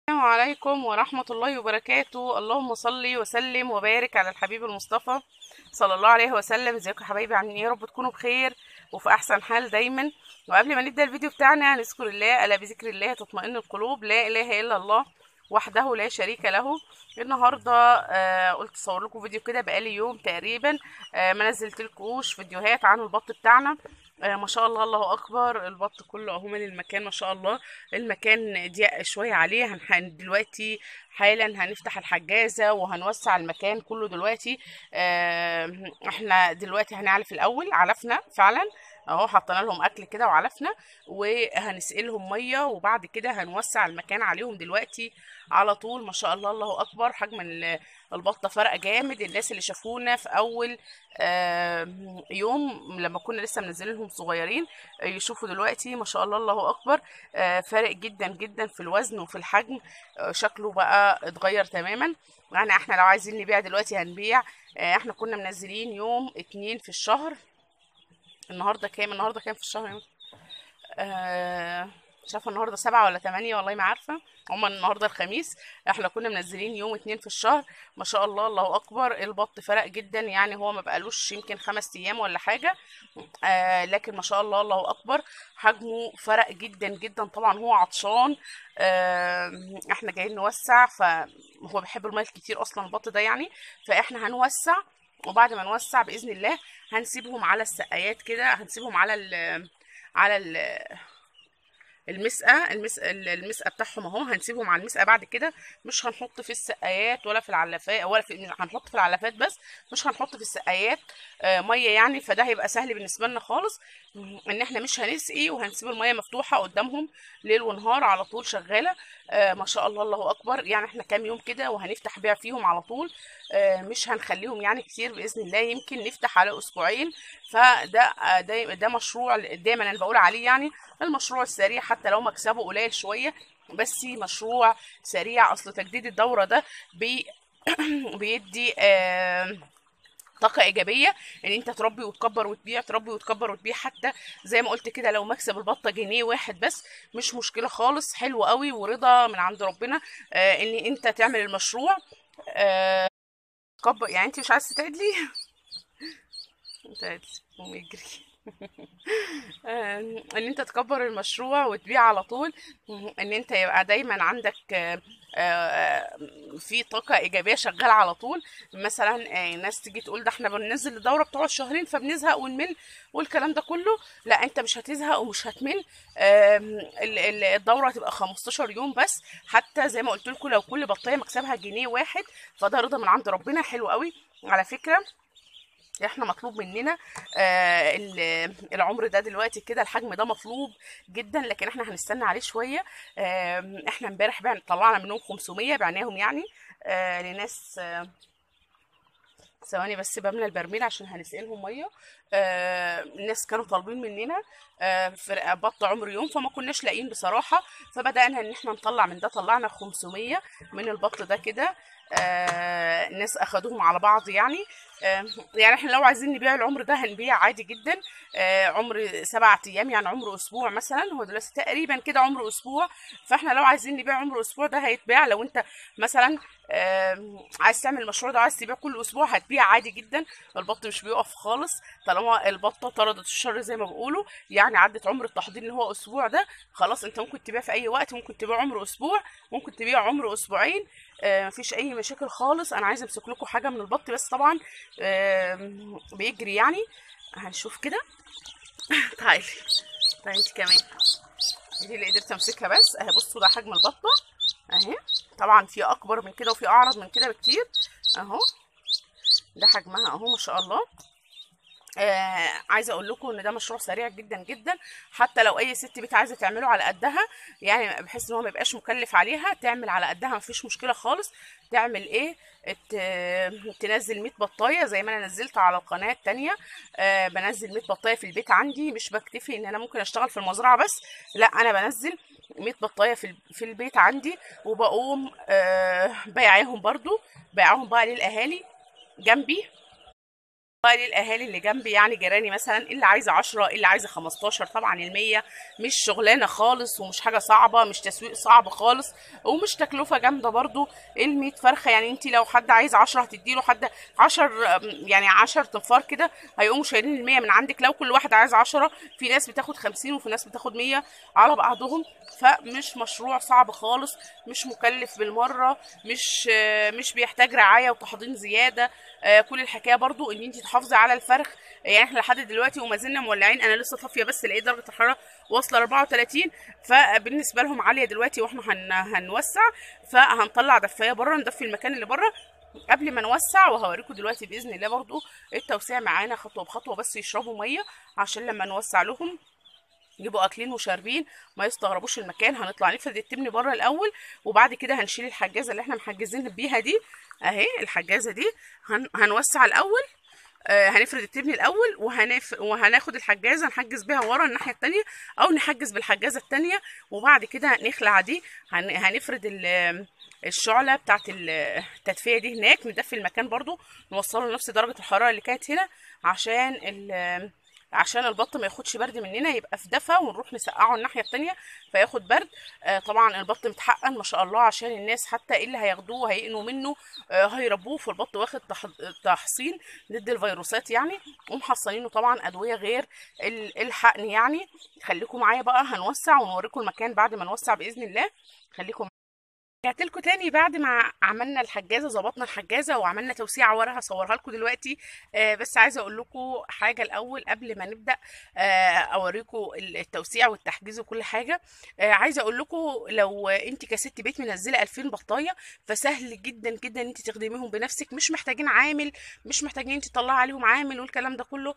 السلام عليكم ورحمة الله وبركاته. اللهم صل وسلم وبارك على الحبيب المصطفى صلى الله عليه وسلم. ازيكم يا حبايبي، عاملين ايه؟ يا رب تكونوا بخير وفي احسن حال دايما. وقبل ما نبدأ الفيديو بتاعنا نذكر الله، الا بذكر الله تطمئن القلوب، لا اله الا الله وحده لا شريك له. النهارده قلت اصور لكم فيديو كده، بقالي يوم تقريبا ما نزلتلكوش فيديوهات عن البط بتاعنا. ما شاء الله، الله اكبر، البط كله اهو من المكان ما شاء الله. المكان ضيق شوية عليه، دلوقتي حالا هنفتح الحجازه وهنوسع المكان كله دلوقتي. احنا دلوقتي هنعلف الاول، علفنا فعلا اهو، حطينا لهم اكل كده وعلفنا، وهنسقلهم مية، وبعد كده هنوسع المكان عليهم دلوقتي على طول. ما شاء الله، الله اكبر، حجم البطة فرق جامد. الناس اللي شافونا في اول يوم لما كنا لسه منزلين لهم صغيرين يشوفوا دلوقتي ما شاء الله، الله اكبر، فارق جدا جدا في الوزن وفي الحجم، شكله بقى اتغير تماما. يعني احنا لو عايزين نبيع دلوقتي هنبيع. احنا كنا منزلين يوم 2 في الشهر، النهارده كام؟ النهارده كام في الشهر؟ مش عارفه النهارده 7 ولا 8، والله ما عارفه. هما النهارده الخميس، احنا كنا منزلين يوم 2 في الشهر. ما شاء الله، الله اكبر، البط فرق جدا، يعني هو ما بقالوش يمكن 5 ايام ولا حاجة، لكن ما شاء الله، الله اكبر، حجمه فرق جدا جدا. طبعا هو عطشان، احنا جايين نوسع، فهو بيحب المية كتير اصلا البط ده يعني، فاحنا هنوسع، وبعد ما نوسع باذن الله هنسيبهم على السقايات كده، هنسيبهم على ال المسقه، المسقه بتاعهم اهو، هنسيبهم على المسقه. بعد كده مش هنحط في السقايات ولا في العلافات، ولا في، هنحط في العلافات بس، مش هنحط في السقايات مية يعني. فده هيبقى سهل بالنسبة لنا خالص، ان احنا مش هنسقي، وهنسيب المية مفتوحة قدامهم ليل ونهار على طول شغالة. ما شاء الله، الله اكبر، يعني احنا كام يوم كده وهنفتح بيع فيهم على طول، مش هنخليهم يعني كتير باذن الله، يمكن نفتح على اسبوعين. فده ده, ده مشروع دايما انا بقول عليه، يعني المشروع السريع، حتى لو مكسبه قليل شوية بس مشروع سريع. اصل تجديد الدورة ده بيدي طاقة ايجابية، ان انت تربي وتكبر وتبيع، تربي وتكبر وتبيع. حتى زي ما قلت كده، لو مكسب البطة جنيه واحد بس مش مشكلة خالص، حلو قوي ورضا من عند ربنا ان انت تعمل المشروع. كبر يعني، انت مش عايزه تتعدلي تعدلي قومي اجري ان انت تكبر المشروع وتبيع على طول، ان انت يبقى دايما عندك في طاقة ايجابية شغالة على طول. مثلا الناس تيجي تقول ده احنا بننزل الدورة بتقعد شهرين فبنزهق ونمل والكلام ده كله، لا انت مش هتزهق ومش هتمل. الدورة هتبقى 15 يوم بس، حتى زي ما قلت لكم لو كل بطايه مكسبها جنيه واحد فده رضا من عند ربنا، حلو قوي. على فكرة احنا مطلوب مننا العمر ده دلوقتي كده، الحجم ده مطلوب جدا، لكن احنا هنستنى عليه شوية. احنا امبارح طلعنا منهم 500، بعناهم يعني لناس. ثواني بس بملى البرميل عشان هنسقلهم مية. الناس كانوا طالبين مننا فرقه بط عمر يوم، فما كناش لاقيين بصراحة، فبدانا ان احنا نطلع من ده، طلعنا 500 من البط ده كده. الناس اخدوهم على بعض يعني. يعني احنا لو عايزين نبيع العمر ده هنبيع عادي جدا. عمر 7 ايام يعني عمر اسبوع مثلا، هو دلوقتي تقريبا كده عمر اسبوع، فاحنا لو عايزين نبيع عمر اسبوع ده هيتباع. لو انت مثلا عايز تعمل المشروع ده وعايز تبيع كل اسبوع هتبيع عادي جدا، البط مش بيقف خالص طالما البطة طردت الشر زي ما بيقولوا، يعني عدت عمر التحضير اللي هو اسبوع ده، خلاص انت ممكن تبيع في اي وقت، ممكن تبيع عمر اسبوع، ممكن تبيع عمر اسبوعين، مفيش اي مشاكل خالص. انا عايزه امسك لكم حاجة من البط بس طبعا بيجري يعني، هنشوف كده. تعالي تعالي انت كمان، دي اللي قدرت امسكها بس اهي. بصوا ده حجم البطة اهي، طبعا في اكبر من كده وفي اعرض من كده بكتير اهو، ده حجمها اهو ما شاء الله. عايزه اقول لكم ان ده مشروع سريع جدا جدا، حتى لو اي ست بيت عايزه تعمله على قدها، يعني بحيث ان هو ما يبقاش مكلف عليها، تعمل على قدها مفيش مشكلة خالص. تعمل ايه؟ تنزل 100 بطايه زي ما انا نزلت على القناة الثانية. بنزل 100 بطايه في البيت عندي، مش بكتفي ان انا ممكن اشتغل في المزرعة بس، لا انا بنزل 100 بطايه في البيت عندي، وبقوم بيعاهم برضو، بيعاهم بقى للاهالي جنبي. للاهالي اللي جنبي يعني جيراني مثلا، اللي عايزه 10 اللي عايزه 15. طبعا ال100 مش شغلانة خالص ومش حاجة صعبة، مش تسويق صعب خالص ومش تكلفة جامدة برضو. ال100 فرخة يعني انت لو حد عايز 10 هتديله حد 10، يعني 10 تنفار كده هيقوموا شايلين ال100 من عندك. لو كل واحد عايز 10، في ناس بتاخد 50 وفي ناس بتاخد 100 على بعضهم. فمش مشروع صعب خالص، مش مكلف بالمرة، مش بيحتاج رعاية وتحضين زيادة. كل الحكاية برضو ان انت تحافظي على الفرخ. يعني احنا لحد دلوقتي وما زلنا مولعين، انا لسه طافية بس لقيت درجه الحرارة واصله 34، فبالنسبه لهم عالية دلوقتي، واحنا هنوسع، فهنطلع دفايه بره ندفي المكان اللي بره قبل ما نوسع. وهوريكم دلوقتي باذن الله برضو التوسيع معانا خطوة بخطوة، بس يشربوا مية عشان لما نوسع لهم يبقوا اكلين وشاربين ما يستغربوش المكان. هنطلع نفرد التبن بره الاول، وبعد كده هنشيل الحجازه اللي احنا محجزين بيها دي اهي، الحجازه دي هنوسع الاول. هنفرد التبن الاول وهناخد الحجازه نحجز بيها ورا الناحية الثانية، او نحجز بالحجازه الثانية، وبعد كده نخلع دي. هنفرد الشعلة بتاعت التدفئه دي هناك، ندفي المكان برضو، نوصله لنفس درجه الحرارة اللي كانت هنا عشان البط ما ياخدش برد مننا، يبقى في دفا، ونروح نسقعه الناحية التانية فياخد برد. طبعا البط متحقن ما شاء الله، عشان الناس حتى اللي هياخدوه هيقنوا منه، هيربوه. فالبط واخد تحصين ضد الفيروسات يعني، ومحصنينه طبعا ادوية غير الحقن يعني. خليكم معايا بقى، هنوسع ونوريكم المكان بعد ما نوسع باذن الله. خليكم. رجعت لكم تاني بعد ما عملنا الحجازه، ظبطنا الحجازه وعملنا توسيعه ورا هصورها لكم دلوقتي. بس عايزه اقول لكم حاجة الاول قبل ما نبدا، اوريكم التوسيع والتحجيز وكل حاجة. عايزه اقول لكم لو انت كست بيت منزله 2000 بطايه، فسهل جدا جدا ان انت تخدميهم بنفسك، مش محتاجين عامل، مش محتاجين انت تطلعي عليهم عامل والكلام ده كله.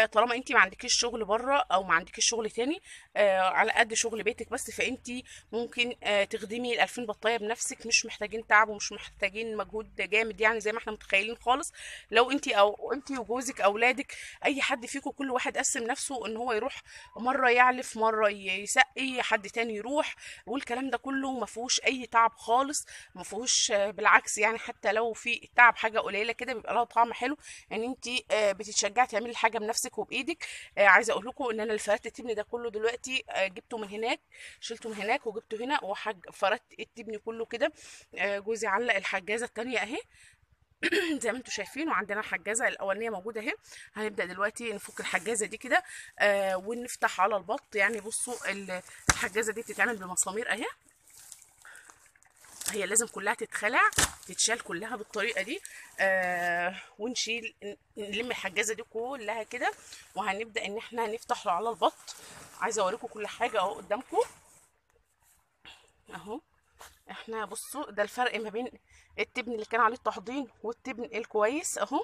طالما انت ما عندكيش شغل بره او ما عندكيش شغل تاني، على قد شغل بيتك بس، فانت ممكن تخدمي ال 2000 بطايه بنفسك، مش محتاجين تعب ومش محتاجين مجهود جامد يعني زي ما احنا متخيلين خالص. لو انت او انت وجوزك اولادك اي حد فيكم، كل واحد قسم نفسه ان هو يروح مرة يعلف، مرة يسقي، حد تاني يروح، والكلام ده كله ما فيهوش اي تعب خالص، ما فيهوش بالعكس يعني. حتى لو في تعب حاجة قليله كده بيبقى لها طعم حلو، ان انت بتتشجعي تعملي الحاجة بنفسك وبايدك. عايزه اقول لكم ان انا اللي فردت التبن ده كله دلوقتي، جبته من هناك، شلته من هناك وجبته هنا، وفردت التبن كله كده. جوزي علق الحجازه الثانية اهي زي ما انتم شايفين، وعندنا الحجازه الاولانية موجودة اهي. هنبدا دلوقتي نفك الحجازه دي كده، ونفتح على البط. يعني بصوا الحجازه دي بتتعمل بمسامير اهي، هي لازم كلها تتخلع، تتشال كلها بالطريقة دي، ونشيل نلم الحجازه دي كلها كده، وهنبدا ان احنا نفتح على البط. عايزه اوريكم كل حاجة اهو قدامكم اهو. احنا بصوا ده الفرق ما بين التبن اللي كان عليه التحضين والتبن الكويس اهو.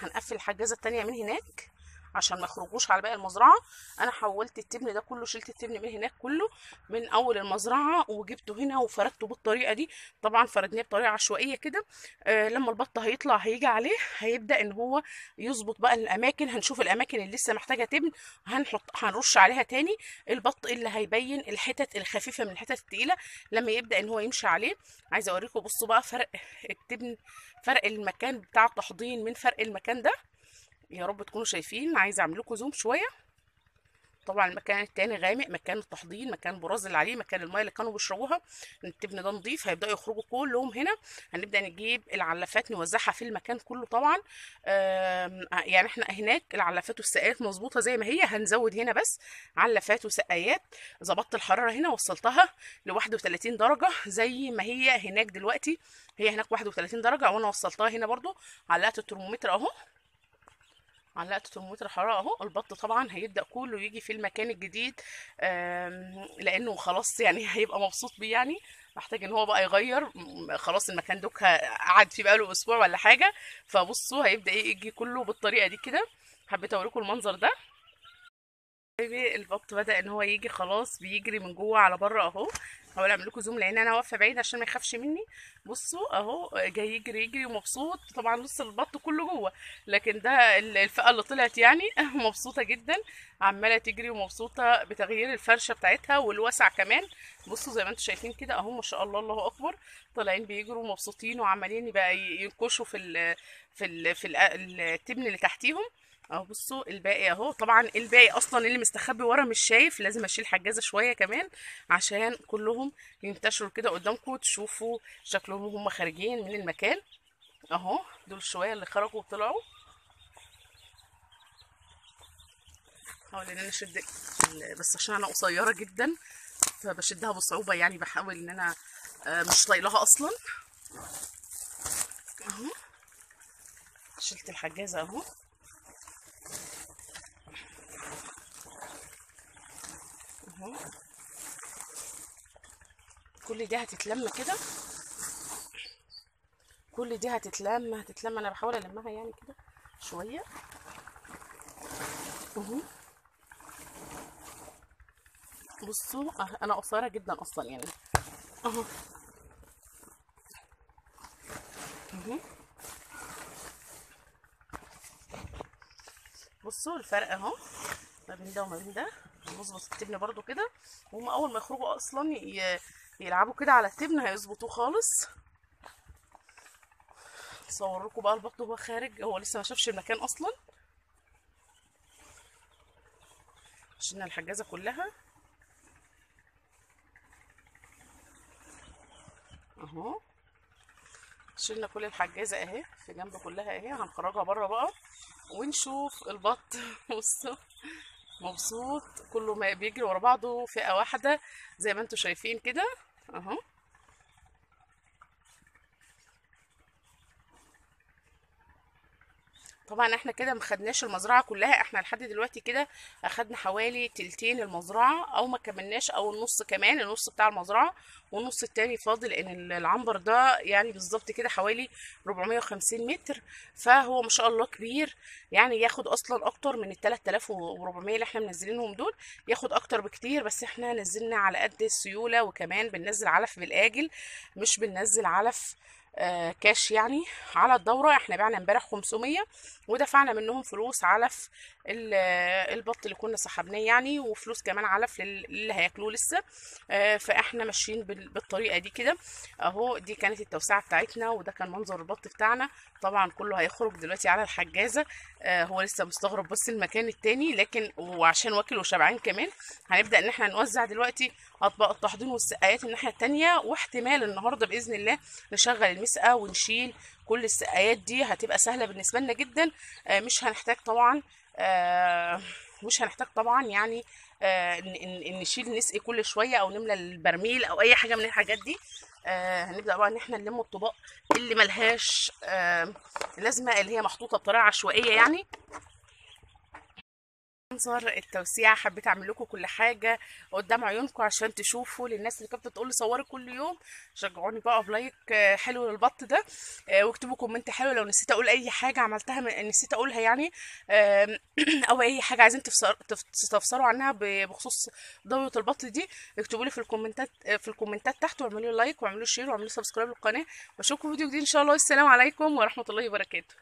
هنقفل الحجازه التانية من هناك عشان ما يخرجوش على باقي المزرعة. انا حولت التبن ده كله، شلت التبن من هناك كله من اول المزرعة وجبته هنا وفردته بالطريقة دي. طبعا فردناه بطريقة عشوائية كده. لما البط هيطلع هيجي عليه هيبدا ان هو يظبط بقى الاماكن. هنشوف الاماكن اللي لسه محتاجه تبن، هنرش عليها تاني. البط اللي هيبين الحتت الخفيفة من الحتت الثقيلة لما يبدا ان هو يمشي عليه. عايزه اوريكم بصوا بقى فرق التبن، فرق المكان بتاع التحضين من فرق المكان ده. يا رب تكونوا شايفين. عايزه اعمل لكم زوم شوية. طبعا المكان التاني غامق، مكان التحضين، مكان البراز اللي عليه، مكان المية اللي كانوا بيشربوها. التبن ده نضيف، هيبداوا يخرجوا كلهم هنا. هنبدا نجيب العلافات نوزعها في المكان كله طبعا. يعني احنا هناك العلافات والسقايات مظبوطة زي ما هي، هنزود هنا بس علافات وسقايات. ظبطت الحرارة هنا وصلتها ل 31 درجه زي ما هي هناك دلوقتي، هي هناك 31 درجه وانا وصلتها هنا برضو. علقت الترمومتر اهو، علقت ترمومتر حرارة اهو. البط طبعا هيبدا كله يجي في المكان الجديد، لانه خلاص يعني هيبقى مبسوط بيه، يعني محتاج ان هو بقى يغير خلاص المكان دوك قعد فيه بقاله اسبوع ولا حاجة. فبصوا هيبدا يجي كله بالطريقة دي كده. حبيت اوريكم المنظر ده. البط بدأ ان هو يجي خلاص، بيجري من جوه على بره اهو. هحاول اعمل لكم zoom لان انا واقفة بعيد عشان ما يخافش مني. بصوا اهو جاي يجري يجري ومبسوط، طبعا نص البط كله جوه، لكن ده الفئة اللي طلعت يعني مبسوطة جدا، عماله تجري ومبسوطة بتغيير الفرشة بتاعتها والوسع كمان. بصوا زي ما انتم شايفين كده اهو، ما شاء الله الله اكبر، طالعين بيجروا مبسوطين وعمالين بقى ينكشوا في ال في ال في التبن اللي تحتيهم اهو. بصوا الباقي اهو، طبعا الباقي اصلا اللي مستخبي ورا مش شايف، لازم اشيل حجازه شوية كمان عشان كلهم ينتشروا كده قدامكم تشوفوا شكلهم وهم خارجين من المكان اهو. دول شوية اللي خرجوا وطلعوا. حاول ان انا اشد بس عشان انا قصيرة جدا فبشدها بصعوبة يعني، بحاول ان انا مش طايلها اصلا اهو. شلت الحجازه اهو. كل دي هتتلم كده، كل دي هتتلم هتتلم، انا بحاول المها يعني كده شوية اهو. بصوا انا قصيرة جدا اصلا يعني اهو اهو. بصوا الفرق اهو ما بين ده وما بين ده. نظبط التبن برضو كده، وهم اول ما يخرجوا اصلا يلعبوا كده على التبن هيظبطوه خالص. اصور لكم بقى البط وهو خارج، هو لسه ما شافش المكان اصلا. شلنا الحجازه كلها اهو، شلنا كل الحجازه اهي في جنب كلها اهي، هنخرجها بره بقى ونشوف البط. بصوا مبسوط، كله ما بيجري ورا بعضه فئة واحدة زي ما انتم شايفين كده اهو. طبعا احنا كده ما خدناش المزرعة كلها، احنا لحد دلوقتي كده اخدنا حوالي تلتين المزرعة او ما كملناش، او النص كمان، النص بتاع المزرعة والنص التاني فاضل، لان العنبر ده يعني بالظبط كده حوالي 450 متر، فهو ما شاء الله كبير يعني، ياخد اصلا اكتر من ال 3400 اللي احنا منزلينهم دول، ياخد اكتر بكتير، بس احنا نزلنا على قد السيولة، وكمان بننزل علف بالاجل، مش بننزل علف كاش يعني على الدورة. احنا بعنا امبارح 500 ودفعنا منهم فلوس علف البط اللي كنا سحبناه يعني، وفلوس كمان علف اللي هياكلوه لسه. فاحنا ماشيين بالطريقة دي كده اهو. دي كانت التوسعة بتاعتنا، وده كان منظر البط بتاعنا. طبعا كله هيخرج دلوقتي على الحجازة، هو لسه مستغرب بس المكان التاني، لكن وعشان واكل وشبعان كمان. هنبدأ ان احنا نوزع دلوقتي اطباق التحضير والسقايات الناحية التانية، واحتمال النهارده باذن الله نشغل المسقه ونشيل كل السقايات دي، هتبقى سهلة بالنسبة لنا جدا. مش هنحتاج طبعا، مش هنحتاج طبعا يعني نشيل نسقي كل شوية او نملى البرميل او اي حاجة من الحاجات دي. هنبدا بقى ان احنا نلم الطباق اللي ملهاش لازمه، اللي هي محطوطة بطريقة عشوائية يعني. منظر التوسيع حبيت اعمل لكم كل حاجة قدام عيونكم عشان تشوفوا. للناس اللي كانت بتقول لي صوري كل يوم، شجعوني بقى ب like حلو للبط ده، واكتبوا comment حلو لو نسيت اقول اي حاجة عملتها نسيت اقولها يعني، او اي حاجة عايزين تستفسروا عنها بخصوص دوره البط دي، اكتبوا لي في الكومنتات، في الكومنتات تحت، واعملوا like واعملوا share واعملوا subscribe للقناة، واشوفكم في فيديو جديد ان شاء الله. والسلام عليكم ورحمة الله وبركاته.